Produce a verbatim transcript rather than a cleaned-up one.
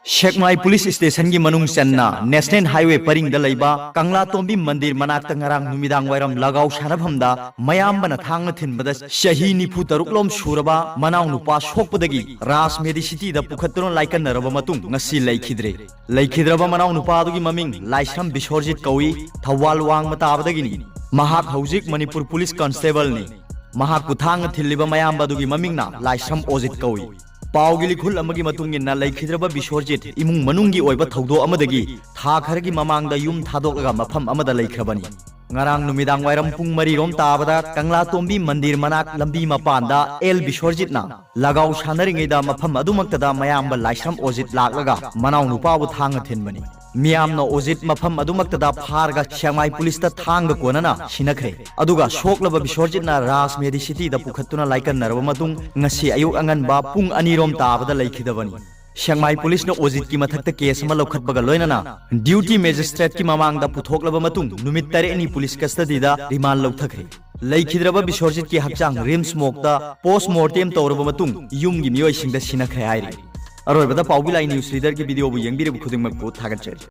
ꯁꯦꯛꯃꯥꯏ police ꯁ꯭ꯇꯦꯁꯟꯒꯤ ꯃꯅꯨꯡ ꯆꯟꯅ national highway ꯄꯔꯤꯡꯗ ꯂꯩꯕ ꯀꯪꯂꯥꯇꯣꯝꯕꯤ ꯃꯟꯗꯤꯔ ꯃꯅꯥꯛꯇ ꯉꯔꯥꯡ ꯅꯨꯃꯤꯗꯥꯡ ꯋꯥꯏꯔꯝ ꯂꯒꯥꯎ ꯁꯥꯟꯅꯐꯝꯗ ꯃꯌꯥꯝꯕꯅ ꯊꯥꯡꯅ ꯊꯤꯟꯕꯗ ꯆꯍꯤ ꯅꯤꯐꯨ ꯇꯔꯨꯛ ꯂꯣꯝ ꯁꯨꯔꯕ ꯃꯅꯥꯎ ꯅꯨꯄꯥ ꯁꯣꯛꯄꯗꯒꯤ ꯔꯥꯖ ꯃꯦꯗꯤꯁꯤꯇꯤꯗ ꯄꯨꯈꯠꯇꯨꯅ ꯂꯥꯏꯀꯠꯅꯔꯕ ꯃꯇꯨꯡ ꯉꯁꯤ ꯂꯩꯈꯤꯗ꯭ꯔꯦ꯫ ꯂꯩꯈꯤꯗ꯭ꯔꯕ ꯃꯅꯥꯎ ꯅꯨꯄꯥ ꯑꯗꯨꯒꯤ ꯃꯃꯤꯡ ꯂꯥꯏꯁ꯭ꯔꯝ ꯕꯤꯁꯣꯔꯖꯤꯠ ꯀꯧꯏ꯫ ꯊꯧꯕꯥꯜ ꯋꯥꯡꯃ ꯇꯥꯕꯗꯒꯤꯅꯤ꯫ ꯃꯍꯥꯛ ꯍꯧꯖꯤꯛ ꯃꯅꯤꯄꯨꯔ ꯄꯨꯂꯤꯁ ꯀꯟꯁꯇꯦꯕꯜꯅꯤ꯫ ꯃꯍꯥꯛꯄꯨ ꯊꯥꯡꯅ ꯊꯤꯜꯂꯤꯕ ꯃꯌꯥꯝꯕ ꯑꯗꯨꯒꯤ ꯃꯃꯤꯡꯅ ꯂꯥꯏꯁ꯭ꯔꯝ ꯑꯣꯖꯤꯠ ꯀꯧꯏ꯫ ꯄꯥꯎꯒꯤ ꯂꯤꯈꯨꯜ ꯑꯃꯒꯤ ꯃꯇꯨꯡ ꯏꯟꯅ, ꯂꯩꯈꯤꯗ꯭ꯔꯕ ꯕꯤꯁꯣꯔꯖꯤꯠ ꯏꯃꯨꯡ ꯃꯅꯨꯡꯒꯤ ꯑꯣꯏꯕ ꯊꯧꯗꯣꯛ ꯑꯃꯗꯒꯤ ꯊꯥ ꯈꯔꯒꯤ ꯃꯃꯥꯡꯗ ꯌꯨꯝ ꯊꯥꯗꯣꯛꯂꯒ ꯃꯐꯝ ꯑꯃꯗ ꯂꯩꯈ꯭ꯔꯕꯅꯤ꯫ ꯉꯔꯥꯡ ꯅꯨꯃꯤꯗꯥꯡ ꯋꯥꯏꯔꯝ ꯄꯨꯡ ꯃꯔꯤꯔꯣꯝ ꯇꯥꯕꯗ ꯀꯪꯂꯥꯇꯣꯝꯕꯤ ꯃꯟꯗꯤꯔ ꯃꯅꯥꯛ ꯂꯝꯕꯤ ꯃꯄꯥꯟꯗ ꯑꯦꯜ ꯕꯤꯁꯣꯔꯖꯤꯠꯅ ꯂꯒꯥꯎ ꯁꯥꯟꯅꯔꯤꯉꯩꯗ ꯃꯐꯝ ꯑꯗꯨꯃꯛꯇꯗ ꯃꯌꯥꯝꯕ ꯂꯥꯏꯁ꯭ꯔꯝ ꯑꯣꯖꯤꯠ ꯂꯥꯛꯂꯒ ꯃꯅꯥꯎ ꯅꯨꯄꯥꯕꯨ ꯊꯥꯡꯅ ꯊꯤꯟꯕꯅꯤ꯫ ꯃꯤꯌꯥꯝꯅ ꯑꯣꯖꯤꯠ ꯃꯐꯝ ꯑꯗꯨꯃꯛꯇꯗ ꯐꯥꯔꯒ ꯁꯦꯛꯃꯥꯏ ꯄꯨꯂꯤꯁꯇ ꯊꯥꯡꯒ ꯀꯣꯟꯅꯅ ꯁꯤꯟꯅꯈ꯭ꯔꯦ꯫ ꯑꯗꯨꯒ ꯁꯣꯛꯂꯕ ꯕꯤꯁꯣꯔꯖꯤꯠꯅ ꯔꯥꯖ ꯃꯦꯗꯤꯁꯤꯇꯤꯗ ꯄꯨꯈꯠꯇꯨꯅ ꯂꯥꯏꯀꯠꯅꯔꯕ ꯃꯇꯨꯡ ꯉꯁꯤ ꯑꯌꯨꯛ ꯑꯉꯟꯕ ꯄꯨꯡ ꯑꯅꯤꯔꯣꯝ ꯇꯥꯕꯗ ꯂꯩꯈꯤꯗꯕꯅꯤ꯫ ꯁꯦꯛꯃꯥꯏ ꯄꯨꯂꯤꯁꯅ ꯑꯣꯖꯤꯠꯀꯤ ꯃꯊꯛꯇ ꯀꯦꯁ ꯑꯃ ꯂꯧꯈꯠꯄꯒ ꯂꯣꯏꯅꯅ ꯗ꯭ꯌꯨꯇꯤ ꯃꯦꯖꯤꯁꯇ꯭ꯔꯦꯠꯀꯤ ꯃꯃꯥꯡꯗ ꯄꯨꯊꯣꯛꯂꯕ ꯃꯇꯨꯡ ꯅꯨꯃꯤꯠ ꯇꯔꯦꯠꯅꯤ ꯄꯨꯂꯤꯁ ꯀꯁꯇꯗꯤꯗ ꯔꯤꯃꯥꯟ ꯂꯧꯊꯈ꯭ꯔꯦ꯫ ꯂꯩꯈꯤꯗ꯭ꯔꯕ ꯕꯤꯁꯣꯔꯖꯤꯠꯀꯤ ꯍꯛꯆꯥꯡ ꯔꯤꯝꯁ ꯃꯣꯔꯒꯇ ꯄꯣꯁꯃꯣꯔꯇꯦꯝ ꯇꯧꯔꯕ ꯃꯇꯨꯡ ꯌꯨꯝꯒꯤ ꯃꯤꯑꯣꯏꯁꯤꯡꯗ ꯁꯤꯟꯅꯈ꯭ꯔꯦ ꯍꯥꯏꯔꯤ꯫ ꯑꯔꯣꯏꯕꯗ ꯄꯥꯎꯕꯤ ꯂꯥꯏ ꯅ꯭ꯌꯨꯁ ꯂꯤꯗꯔꯒꯤ ꯚꯤꯗꯤꯑꯣꯕꯨ ꯌꯦꯡꯕꯤꯔꯤꯕ ꯈꯨꯗꯤꯡꯃꯛꯄꯨ ꯊꯥꯒꯠꯆꯔꯤ꯫